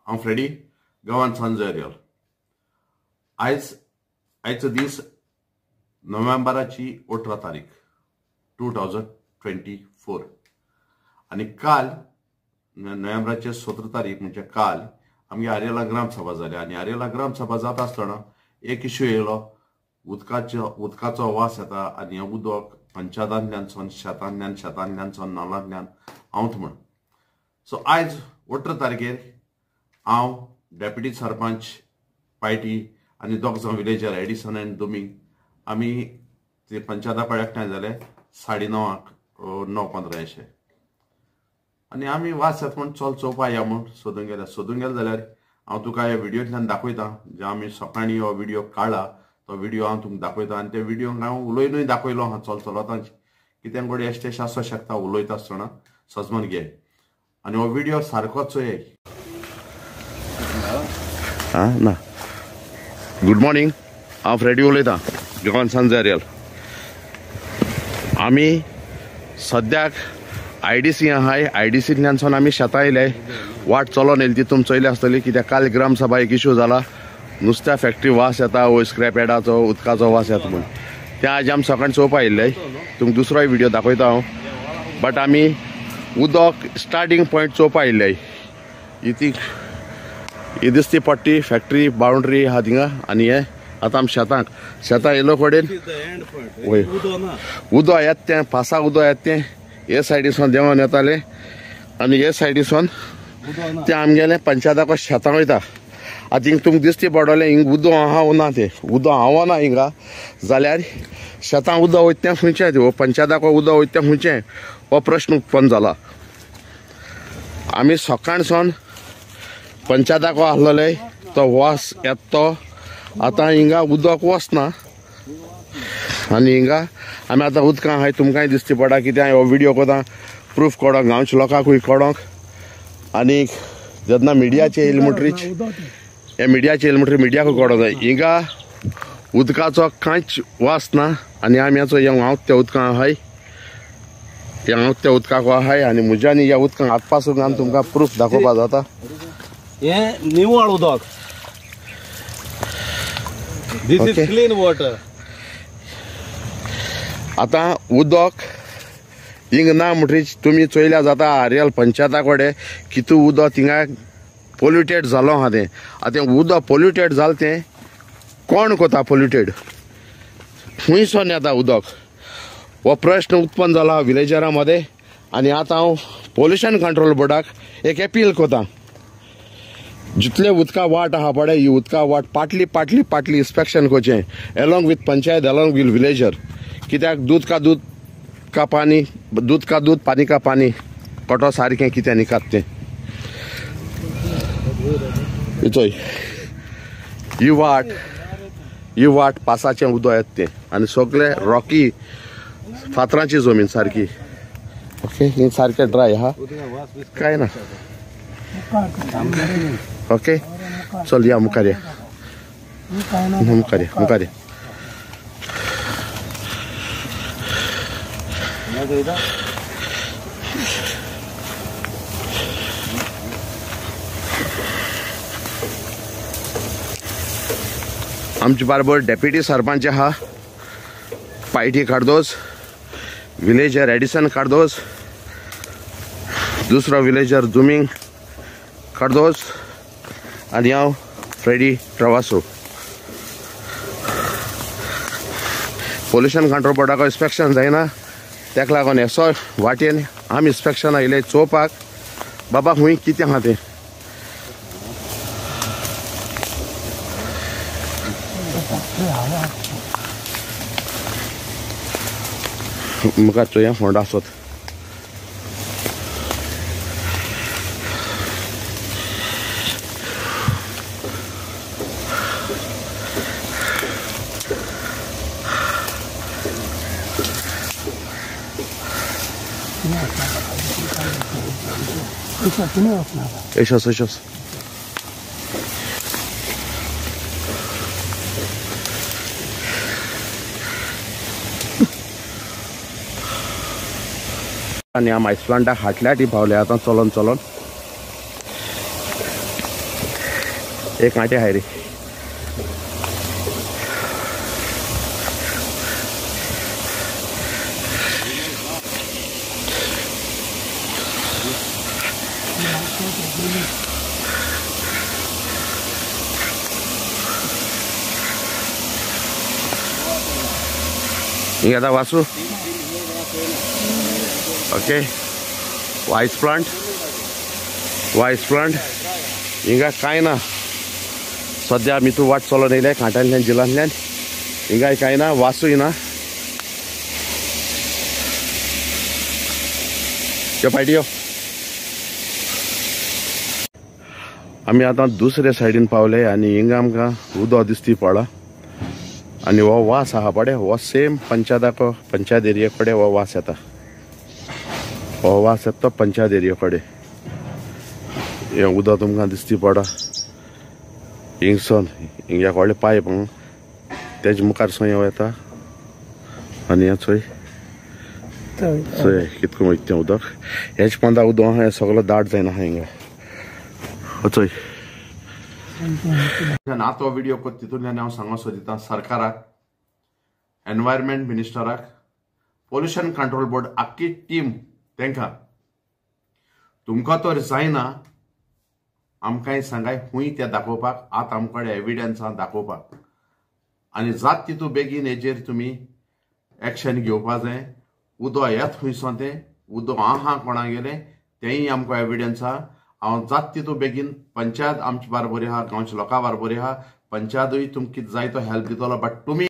हांव फ्रेडी गांवान सांजो एरियल. आयज आयचो दीस नोव्हेंबराची 18 तारीख 2024 आनी काल नोव्हेंबराचे 17 तारीख म्हणजे काल आमगे आर्यला ग्रामसभा जाली आनी आर्यला ग्रामसभा जाता आसतना एक इश्यू येयलो, उदकाचो वास येता आनी हें उदक पंचायतांतल्यान सोन शेतांतल्यान शेतांतल्यान सोन नळांतल्यान हांवत म्हण. सो आयज 18 तारखेर हांव डेप्युटी सरपंच पायटी आनी दोग जाण विलेजर एडिसन आनी दुमींग आमी ते पंचायता कडेन एकठांय जाले 9:30 9:15 अशें आनी आमी वास येता म्हूण चल चोवपा या म्हूण सोदूंक गेले. सोदूंक गेले जाल्यार हांव तुका ह्या व्हिडियोंतल्यान दाखयता, जे आमी सकाळीं हो व्हिडियो काडला तो व्हिडियो हांव तुमकां दाखयता आनी त्या व्हिडियोंक हांव उलयनूय दाखयलो आहा चल चलताच कितें गोडे एश्टेश आसूं शकता उलयता आसतना सजमान घे आनी हो व्हिडियो सारको चोय. आं ना, गुड मॉर्निंग, हांव फ्रेडी उलयतां गोवान सांजो एरियल. आमी सद्याक IDC आहाय, IDCंतल्यान सावन आमी शेतां येयले, वाट चलोन येयली ती तुमी चोयली आसतली कित्याक काल ग्रामसभा एक इश्यू जाला, नुस्त्या फॅक्टरी वास येता वयर स्क्रॅप यार्डाचो उदकाचो वास येता म्हूण. तें आज आमी सकाळीं चोवपा येयल्ले, तुमकां दुसरोय व्हिडियो दाखयता हांव. बट आमी उदक स्टार्टींग पॉयंट चोवपा येयल्ले. ही ही दिसती पट्टी फॅक्टरी बाउंड्री आहा थिंगा आनी हे आतां आमी शेतांक शेतां येयलो कडेन वय उदक येता तें पासा उदक येता तें हे सायडीसून देंवन येतालें आनी हे सायडीसून तें आमगेलें पंचायताक शेतां वयता. आतां हिंग तुमकां दिसती पडटलें हिंग उदक आहा ना, तें उदक आहा ना हिंगा जाल्यार शेतां उदक वयता तें खंयचें, हो पंचायताक उदक वयता तें खंयचें, हो प्रश्न उत्पन्न जाला. आमी सकाळसून पंचायताक आसलेले तो वास येता तो आतां हिंगा उदक वचना आनी हिंगा आमी आतां उदकां आहाय तुमकांय दिसती पडटा कित्याक हो व्हिडियो कोता प्रूफ कोडोंक गांवच्या लोकांकूय कोडोंक आनी जेन्ना मिडियाचे येयले म्हणटरीच हे मिडियाचे येयले म्हणटरीच मिडियाकूय कोडोंक जाय. हिंगा उदकाचो कांयच वास ना आनी आमी हाचो हें हांव त्या उदकां आहाय, हें हांव त्या उदकाक आहाय आनी म्हज्यानी ह्या उदकांक हात पासून आमी तुमकां प्रूफ दाखोवपा जाता. हें निवळ उदक, this is clean water. आतां उदक हिंग ना म्हणटरीच तुमी चोयल्या जाता आर्यल पंचायता कडेन कितू उदक थिंगा पोल्युटेड जालो आहा तें. आतां उदक पोल्युटेड जालें तें कोण कोता पोल्युटेड, खंयसून येता उदक, हो प्रश्न उत्पन्न जाला विलेजरां मदें. आनी आतां हांव पोल्युशन कंट्रोल बोर्डाक एक अपील कोता, जितले उदका वाट आहा पळय ही उदका वाट पाटली पाटली पाटली इन्स्पेक्शन करचें along with panchayat along with villager. कित्याक दूद का पानी, दूध का दूध पानी का पानी कटो सारकें कितें निकात तें. चोय ही वाट, ही वाट पासाचें उदक येता तें आनी सगळे रॉकी फातरांची जमीन सारकी. ओके, ही सारकें ड्राय आहा काय ना. ओके चल या मुखार या, मुखार या, मुखार या. आमचे बरोबर डेप्युटी सरपंच आहा पायटी कार्दोज, विलेजर एडिसन कार्दोज, दुसरो विलेजर दुमींग कार्दोज आनी हांव फ्रेडी प्रवासो. पोल्युशन कंट्रोल बोर्डाक इन्स्पेक्शन जायना तेका लागून हेसो वाटेन आमी इन्स्पेक्शन आयले चोवपाक बाबा खूंय कितें आहा तें. मुखार चोया फोंडा आसत. Eşas eşas. आनी आम आयसलंडाक हाटल्याटी पावले आतां चलोन चलोन. एक कांटे आहाय रे. हिंगा आतां वासू. ओके, वायस प्लांट, वायस प्लांट. हिंगा कांय ना सद्या. आमी तूं वाट चलोन येयले कांट्यांतल्यान जिलांतल्यान. हिंगाय कांय ना, वासूय ना. यो फाटी यो. आमी आतां दुसरे सायडीन पावले आनी हिंगा आमकां उदक दिसती पडला आनी हो वास आहा पडे, हो सेम पंचायताको पंचायत एरिये कडेन हो वास येता. हो वास येता तो पंचायत एरिये कडेन. हें उदक तुमकां दिसती पडा हिंगसोन. हिंगा व्हडले पायप तेजे मुखार सो हें येता आनी हें चोय चोय कितको वयता तें उदक. हेच पोंदा उदक आहा, हें सगळो दाट जायना आहा हिंगा. चोय ना तो व्हिडिओ कर तितूंतल्यान हांव सांगूंक सोदिता सरकाराक, एनवायरमेंट मिनिस्टराक, पोल्युशन कंट्रोल बोर्ड आख्खी टीम तांकां, तुमकां तर जायना आमकांय सांगाय खूंय तें दाखोवपाक. आतां आमकां कडेन एविडन्स आहा दाखोवपाक आनी जात तितू बेगीन हेजेर तुमी एक्शन घेवपा जाय. उदक येत खुंयसो तें उदक आहा कोणागेलें तेंय आमकां एविडन्स आहा. हांव जात तितू बेगीन पंचायत आमचे बारबोरी आहा, गांवच्या लोकां बारबोरी आहा, पंचायतूय तुमकां कितें जाय तो हेल्प दितलो. बट तुमी